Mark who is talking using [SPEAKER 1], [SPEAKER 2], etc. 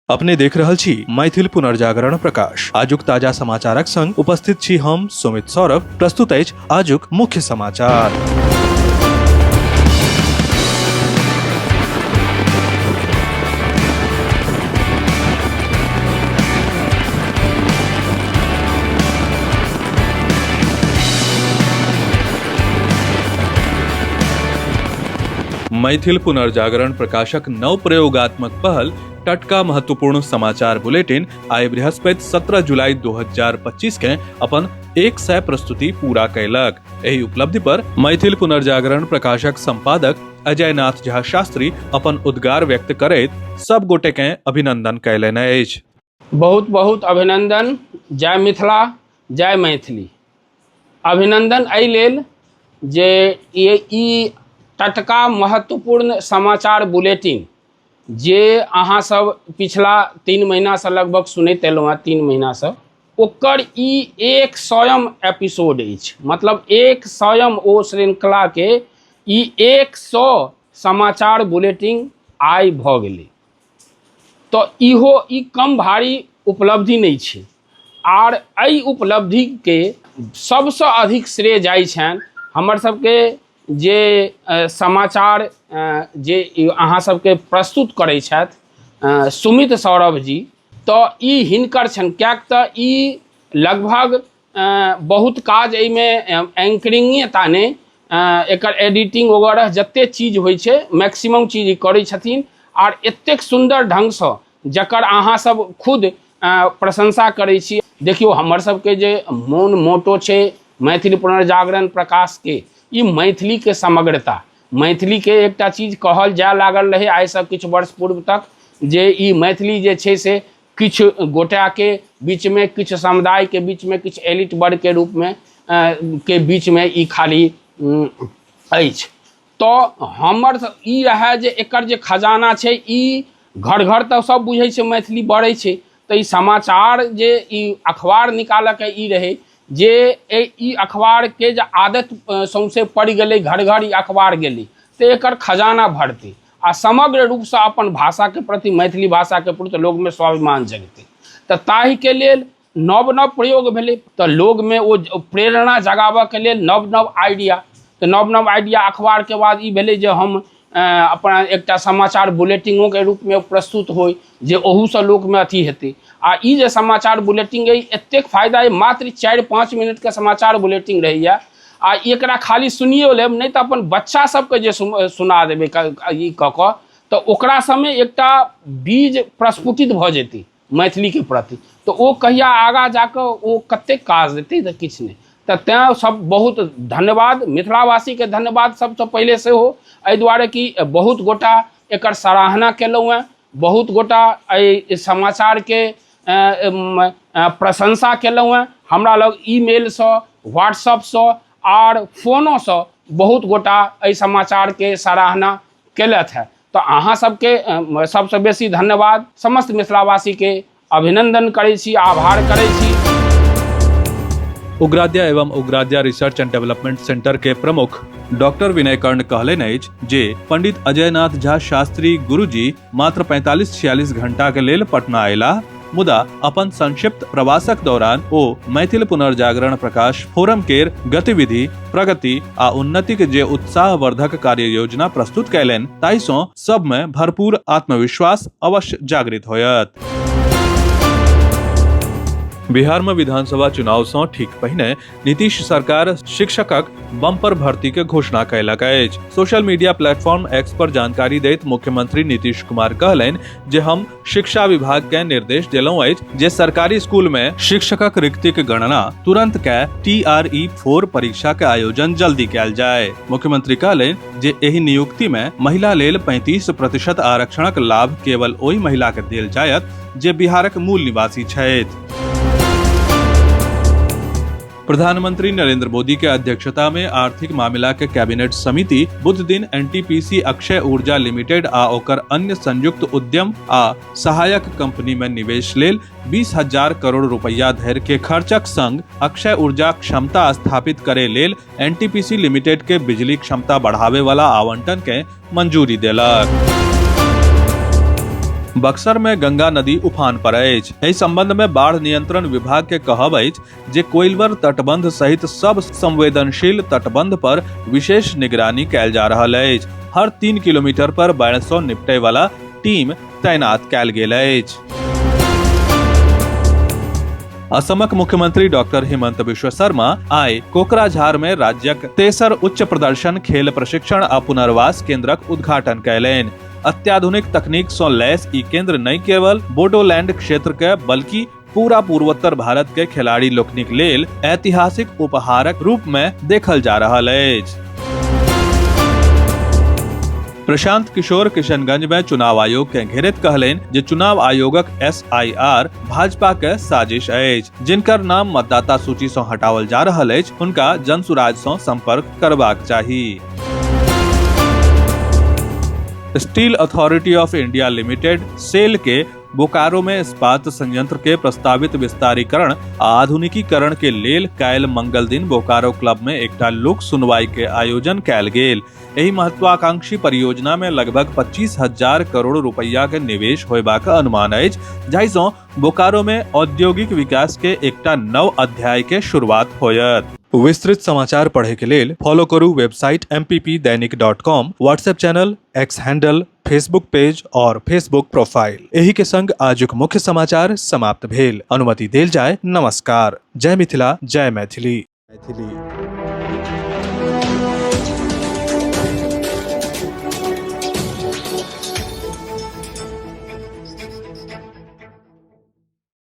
[SPEAKER 1] अपने देख रहल छी मैथिल पुनर्जागरण प्रकाश। आजुक ताजा समाचारक संग उपस्थित छी हम सुमित सौरभ। प्रस्तुत अछि आजुक मुख्य समाचार। मैथिल पुनर्जागरण प्रकाशक नव प्रयोगात्मक पहल टटका महत्वपूर्ण समाचार बुलेटिन आइ बृहस्पति 17 जुलाई 2025 के अपन 100 प्रस्तुति पूरा कयलक। एहि उपलब्धि पर मैथिल पुनर्जागरण प्रकाशक संपादक अजय नाथ झा शास्त्री अपन उद्गार व्यक्त करैत सब गोटे के अभिनंदन कयलनि अछि।
[SPEAKER 2] बहुत बहुत अभिनंदन। जय मिथिला, जय मैथिली। अभिनंदन एहि लेल जे ई टटका महत्वपूर्ण समाचार बुलेटिन जे अहाँ सब पिछला 3 महीनासँ लगभग सुनैत एलहुँ हेँ, 3 महीनासँ, ओकर ई 100म एपिसोड अछि। मतलब 100म ओ श्रृंखलाके ई 100 समाचार बुलेटिन आइ भऽ गेलै। तऽ इहो ई कम भारी उपलब्धि नहि छै। आर एहि उपलब्धिके सबसँ अधिक श्रेय जाइ छनि हमर सबके जे समाचार जे अहाँ सबके प्रस्तुत करै छथि सुमित सौरभ जी, तऽ ई हिनकर छनि। किएक तऽ ई लगभग बहुत काज एहिमे एंकरिंगे ता नहि, एकर एडिटिंग वगैरह जते चीज होइ छै मैक्सिमम चीज ई करै छथिन। आर एतेक सुन्दर ढङ्गसँ जकर अहाँ सब खुद प्रशंसा करै छी। देखियौ हमर सबके जे मोन मोटो छै मैथिली पुनर्जागरण प्रकाशके, ई मैथिलीके समग्रता, मैथिलीके एकटा चीज कहल जाय लागल रहै आइसँ किछु वर्ष पूर्व तक जे ई मैथिली जे छै से किछु गोटाके बीचमे, किछु समुदायके बीचमे, किछु एलिट वर्गके रूपमे के बीचमे ई खाली अछि। तऽ हमर ई रहए जे एकर जे खजाना छै ई घर घर तऽ सब बुझै छै मैथिली बढ़ै छै, तऽ ई समाचार जे ई अखबार निकालऽके ई रहै जे ई अखबारके जे आदत सौंसे पड़ि गेलै, घर घर ई अखबार गेलै, तऽ एकर खजाना भरतै आ समग्र रूपसँ अपन भाषाके प्रति, मैथिली भाषाके प्रति लोकमे स्वाभिमान जगतै। तऽ ताहिके लेल नव नव प्रयोग भेलै। तऽ लोकमे ओ प्रेरणा जगाबऽके लेल नव नव आइडिया, तऽ नव नव आइडिया अखबारके बाद ई भेलै जे हम अपना एकटा समाचार बुलेटिनोके रूपमे प्रस्तुत होइ जे ओहूसँ लोकमे अथी हेतै। आ ई जे समाचार बुलेटिन अइ एतेक फायदा अइ, मात्र 4-5 मिनटके समाचार बुलेटिन रहैए आ एकरा खाली सुनियो लेब नहि तऽ अपन बच्चा सबके जे सुना देबै ई कऽ कऽ तऽ ओकरा सबमे एकटा बीज प्रस्फुटित भऽ जेतै मैथिलीके प्रति, तऽ ओ कहिया आगाँ जाकऽ ओ कतेक काज देतै तऽ किछु नहि। तऽ तैँ सब बहुत धन्यवाद, मिथिलावासीके धन्यवाद सबसँ पहिले सेहो एहि दुआरे कि बहुत गोटा एकर सराहना केलहुँ हेँ, बहुत गोटा एहि समाचारके प्रशंसा केलहुँ हेँ। हमरा लग ईमेलसँ, व्हाट्सअपसँ आर फोनोसँ बहुत गोटा एहि समाचारके सराहना केलथि हेँ। तऽ अहाँ सबके सबसँ बेसी धन्यवाद, समस्त मिथिलावासीके अभिनंदन करै छी, आभार करै छी।
[SPEAKER 1] उग्राद्या एवं Ugradya research and development centre के प्रमुख डॉक्टर विनय कर्ण कहलनि अछि जे पंडित अजयनाथ झा शास्त्री गुरुजी मात्र 45-46 घंटा के लेल पटना अयलाह, मुदा अपन संक्षिप्त प्रवासक दौरान ओ मैथिल पुनर्जागरण प्रकाश फोरम केर गतिविधि, प्रगति आ उन्नति के जे उत्साहवर्धक कार्य योजना प्रस्तुत कयलनि ताहि सँ सब मे भरपूर आत्मविश्वास अवश्य जागृत होयत। बिहार में विधानसभा चुनाव सँ ठीक पहिने नीतीश सरकार शिक्षकक बम्पर भर्ती के घोषणा कयलक अछि। सोशल मीडिया प्लेटफॉर्म एक्स पर जानकारी दैत मुख्यमंत्री नीतीश कुमार कहलनि जे हम शिक्षा विभाग के निर्देश देलहुं अछि जे सरकारी स्कूल में शिक्षकक रिक्तिक गणना तुरंत के TRE 4 परीक्षा के आयोजन जल्दी कयल जाय। मुख्यमंत्री कहलनि जे एहि नियुक्ति में महिला लेल 35% आरक्षणक लाभ केवल ओहि महिला के देल जायत जे बिहारक मूल निवासी छथि। प्रधानमंत्री नरेंद्र मोदी के अध्यक्षता में आर्थिक मामला के कैबिनेट समिति बुध दिन एनटीपीसी अक्षय ऊर्जा लिमिटेड आ ओकर अन्य संयुक्त उद्यम आ सहायक कंपनी में निवेश लेल 20,000 करोड़ रुपया धरि के खर्चक संग अक्षय ऊर्जा क्षमता स्थापित करे लेल एनटीपीसी लिमिटेड के बिजली क्षमता बढ़ावे वाला आवंटन के मंजूरी देलक। बक्सर में गंगा नदी उफान पर अछि। एहि संबंध में बाढ़ नियंत्रण विभाग के कहब अछि जे कोइलवर तटबंध सहित सब संवेदनशील तटबंध पर विशेष निगरानी कयल जा रहल अछि। हर 3 किलोमीटर पर बाढ़ि सं निपटय वाला टीम तैनात कयल गेल अछि। असमक मुख्यमंत्री डॉक्टर हिमंत बिश्व शर्मा आइ कोकराझार में राज्यक तेसर उच्च प्रदर्शन खेल प्रशिक्षण आ पुनर्वास केंद्रक उद्घाटन कयलनि। अत्याधुनिक तकनीक सं लैस ई केंद्र नहि केवल बोडोलैंड क्षेत्र के बल्कि पूरा पूर्वोत्तर भारत के खिलाड़ी लोकनिक लेल ऐतिहासिक उपहारक रूप में देखल जा रहल अछि। प्रशांत किशोर किशनगंज में चुनाव आयोग के घेरैत कहलनि जे चुनाव आयोगक एसआईआर भाजपा के साजिश अछि। जिनकर नाम मतदाता सूची सं हटाओल जा रहल अछि, हुनका जनसुराज सं संपर्क करबाक चाही। Steel authority of India limited SAIL के बोकारो में इस्पात संयंत्र के प्रस्तावित विस्तारीकरण आ आधुनिकीकरण के लेल काल्हि मंगल दिन बोकारो क्लब में एकटा लोक सुनवाई के आयोजन कयल गेल। एहि महत्वाकांक्षी परियोजना में लगभग 25,000 करोड़ रुपया के निवेश होयबाक अनुमान अछि, जाहि सं बोकारो में औद्योगिक विकास के एकटा नव अध्याय के शुरुआत होयत। विस्तृत समाचार पढ़े के लेल फॉलो करू website mppdainik.com, WhatsApp channel, X handle, Facebook page और फेसबुक प्रोफाइल। एही के संग आजुक मुख्य समाचार समाप्त भेल। अनुमति देल जाय। नमस्कार। जय मिथिला, जय मैथिली। मैथिली।